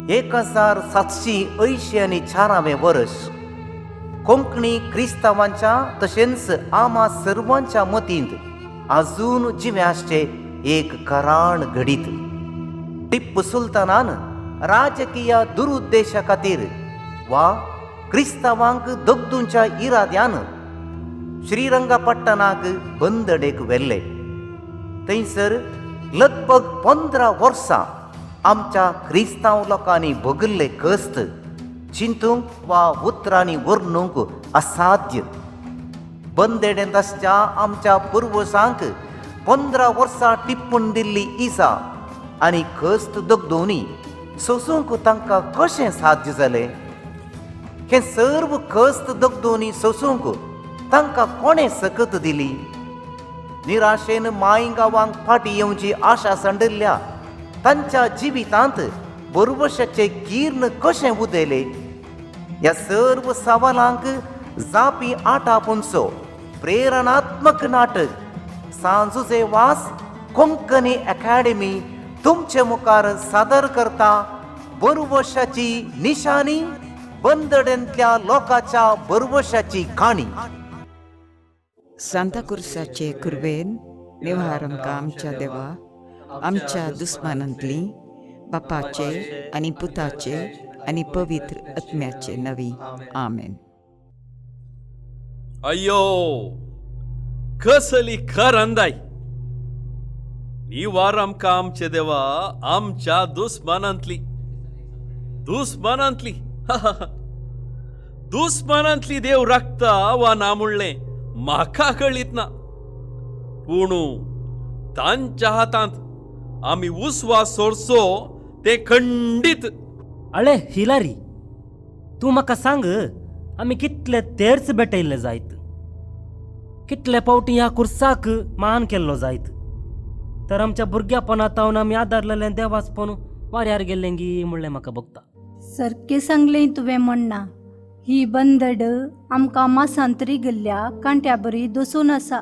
1784वें वर्स कोंकणी क्रिस्तांवांच्या तशेंच आमा सर्वांच्या मतींत आजून जिवें आसचें एक कराण घडीत. टिप्पू सुलतानान राजकीय दुरुद्देशा खातीर वा क्रिस्तांवांक दगदूंच्या इराद्यान श्रीरंगपट्टणाक बंदडेक व्हेल्ले. थंयसर लगभग 15 वर्सां आमच्या क्रिस्तांव लोकांनी भोगिल्ले कश्ट चिंतूंक वा उतरांनी वर्णूंक असाध्य. बंदेडेंत आसच्या आमच्या पुर्वजांक 15 वर्सां टिप्पून दिल्ली इजा आनी कश्ट दगदोनी सोसूंक तांकां कशें साध्य जालें? हें सर्व कश्ट दगदोनी सोसूंक तांकां कोणें सकत दिली? निराशेन माय गांवांक फाटीं येवची आशा सांडिल्ल्या तांच्या जिवितांत बरवशाचें किर्ण कशें उदयलें? ह्या सर्व सवालांक जापी आटापुंचो प्रेरणात्मक नाटक सांजुजे वास कोंकणी अकॅडमी तुमचे मुखार सादर करता. बरवशाची निशाणी, बंदडेंतल्या लोकांच्या बरवशाची काणी. सांता कुर्साचे कुर्वेन निवार आमकां आमच्या देवा आमच्या दुस्मानांतली बापाचे आनी पुताचे आनी पवित्र आत्म्याचे नवी. आमेन. अय्यो, कसली खर अंदाय! निवार आमकां आमचे देवा आमच्या दुस्मानांतली, दुस्मानांतली, दुस्मानांतली देव राखता वा ना म्हणलें म्हाका कळीत ना, पूण तांच्या हातांत आमी उस्वास सोडचो ते खंडीत. अळे हिलारी, तूं म्हाका सांग, आमी कितले तेर्स भेटयल्ले जायत, कितले फावटी ह्या कुर्साक मान केल्लो जायत, तर आमच्या भुरग्यापणांत आमी आदारलेलें देवाचपण वाऱ्यार गेल्लें गी म्हणलें म्हाका भोगता. सारकें सांगलें तुवें म्हणना. ही बंदड आमकां मासांत रिगिल्ल्या कांट्या बरी दसून आसा.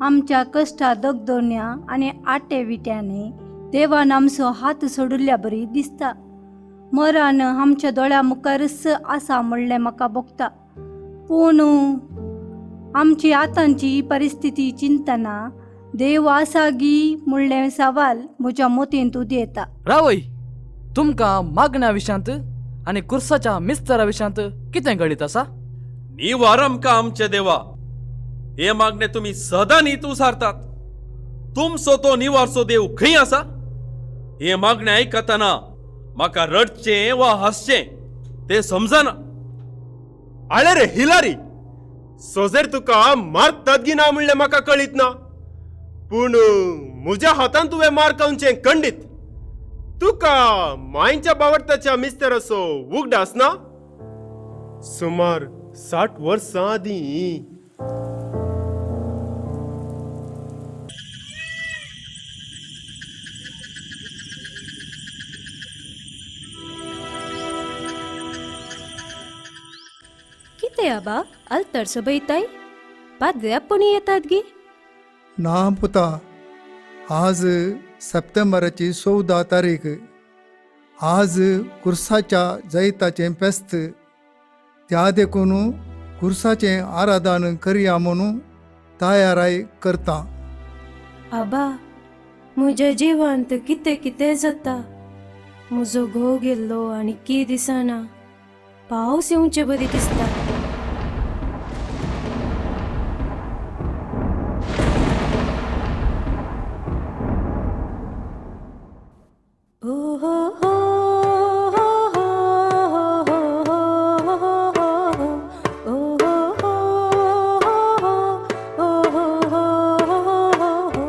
आमच्या कश्टा दगदोन्या आनी आटे विट्यांनी देवान आमचो हात सोडिल्ल्या बरी दिसता. मरण आमच्या दोळ्या मुखारच आसा म्हणलें म्हाका भोगता. पूण आमची आतांची परिस्थिती चिंतना देव आसा गी म्हणलें सवाल म्हज्या मतींत उदयता. रावय, तुमकां मागण्या विशयांत आनी कुर्साच्या मिस्तरा विशयांत कितें कळीत आसा? निवार आमकां आमचे देवा, हे मागणे तुमी सदां न्हीत उसारतात. तुमचो तो निवारचो देव खंय आसा? हे मागणे आयकतना म्हाका रडचें वा हांसचें तें समजना. आळे रे हिलारी, सोजेर तुका मारतात गी ना म्हणलें म्हाका कळीत ना, पूण म्हज्या हातान तुवें मार खावचें खंडीत. तुका मांयच्या बावडताच्या मिस्तेराचो उगडास ना? सुमार 60 वर्सां आदीं. कितें आबा, आल्तर सोबयताय? पाद्र्यापणी येतात गी? ना पुता, आज सप्टेंबराची 14 तारीख. आज कुर्साच्या जैताचें फेस्त. त्या देखून कुर्साचें आराधन करया म्हणून तयाराय करता. आबा, म्हज्या जिवांत कितें कितें जाता. म्हजो घोव गेल्लो आनी की दिसना. पावस येवचे बरी दिसता. ओ हो हो हो हो हो हो हो ओ हो हो हो हो हो हो.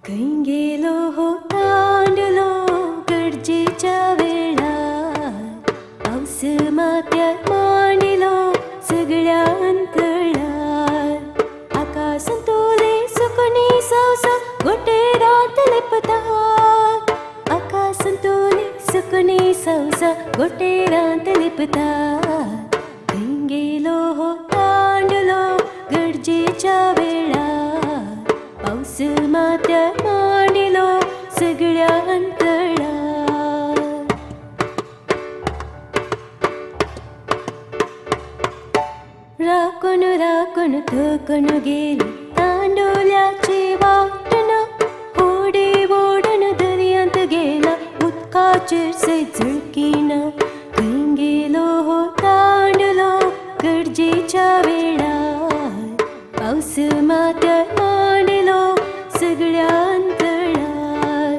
खंय गेलो हो तांडलो गरजेच्या वेळार, पावस माथ्यार मांडिलो सगळ्या अंतळार. आकाशांतुले सुकणी सावसा गोटेरांत लिपतात. आकाशांतुले सुकणी सावसा गोटेरांत लिपतात. खंय गेलो हो तांडलो गरजेच्या वेळार, पावस पावस माथ्यार मांडिलो सगळ्या अंतळार. राखून राखून थकून गेली तांडोल्याची वाट ना, होडी ओडून दर्यांत गेला उदकाचेर सयत झळकिना. खंय गेलो हो तांडलो गरजेच्या वेळार, पावस माथ्यार मांडलो सगळ्या अंतळार.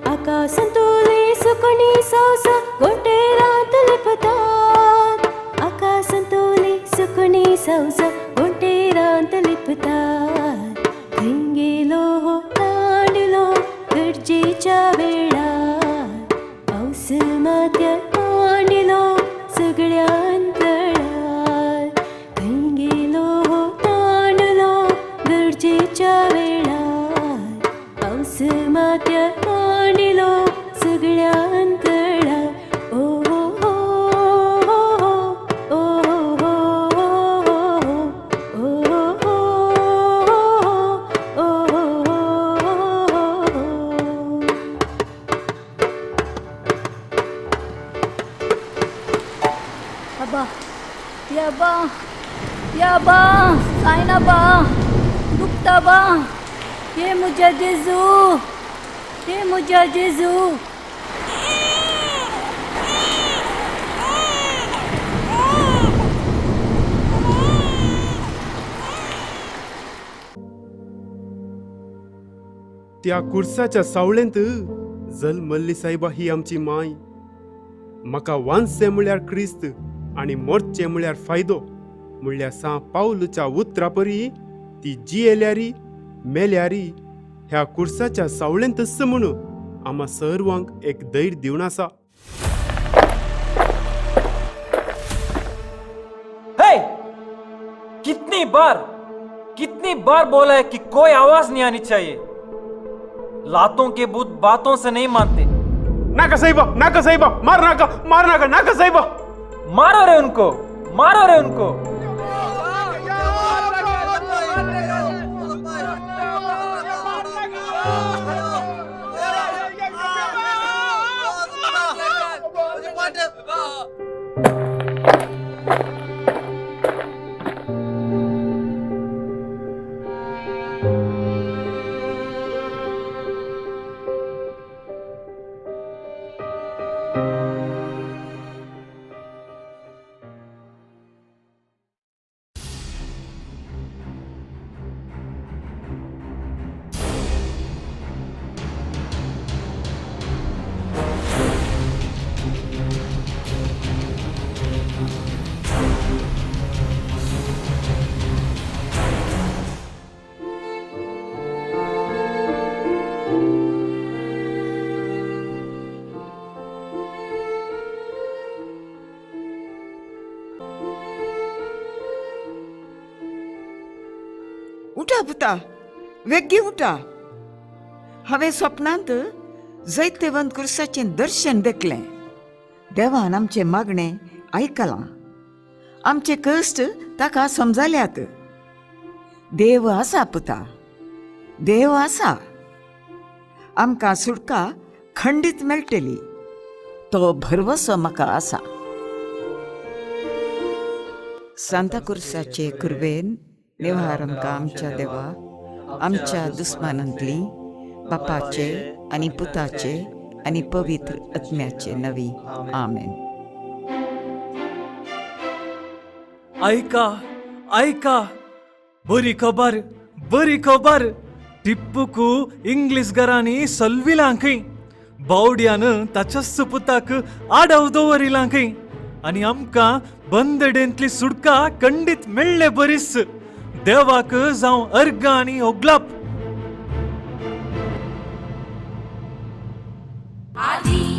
आकाशांतुली सुकणी सावसा गोंटेरांत लिपतात, आकाशांतुली सुकणी सावसा गोंटेरांत लिपतात. खंय गेलो हो तांडलो गरजेच्या वेळार, पावस माथ्यार मांडलो सगळ्या अंतळार. खंय गेलो हो तांडलो गरजेच्या वेळार, पावस माथ्यार मांडलो सगळ्या अंतळार. ओ हो हो हो हो ओ हो हो हो ओ हो हो ओ हो हो. आबा या बा, या बा, जायना बा, दुखता बा. हे म्हज्या जेजू, हे म्हज्या जेजू. त्या कुर्साच्या सावळेंत जल्मल्ली सायबा ही आमची माय. म्हाका वांचचें म्हळ्यार क्रिस्त आनी मोरचें म्हळ्यार फायदो म्हणल्यार सां पावलूच्या उतरा परी ती जियेल्यारी मेल्यारी ह्या कुर्साच्या सावळेंतच म्हणून आम्हा सर्वांक एक धैर्य दिवन आसा. हे, कितनी बार बोला है कि कोई आवाज नहीं आनी चाहिए. लातों के भूत बातों से नहीं मानते. नाका साहेबा, नाका साहेबा, मार नाका, मार नाका, नाका साहेबा. मारो रे उनको, मारो रे उनको. उठा पुता, वेग्गी उठा. हांवें स्वप्नांत जैतवंत कुर्साचें दर्शन देखलें. देवान आमचें मागणें आयकलां, आमचे कश्ट ताका समजाल्यात. देव आसा पुता, देव आसा. आमकां सुटका खंडीत मेळटली, तो भरवसो म्हाका आसा. सांता कुर्साचे कुर्वेन निवार आमकां आमच्या देवा, आमच्या दुस्मानांतली बापाचे आनी पुताचे आनी पवित्र आत्म्याचे नवी. आमेन. ऐका ऐका, बरी खबर, बरी खबर. टिप्पूक इंग्लीश घरांनी सलविलां खंय. बावड्यान ताच्याच पुताक आडव दवरिलां खंय आनी आमकां बंदडेंतली सुटका खंडीत मेळ्ळे बरीच. देवाक जावं अर्गां आनी ओगलाप. आदी.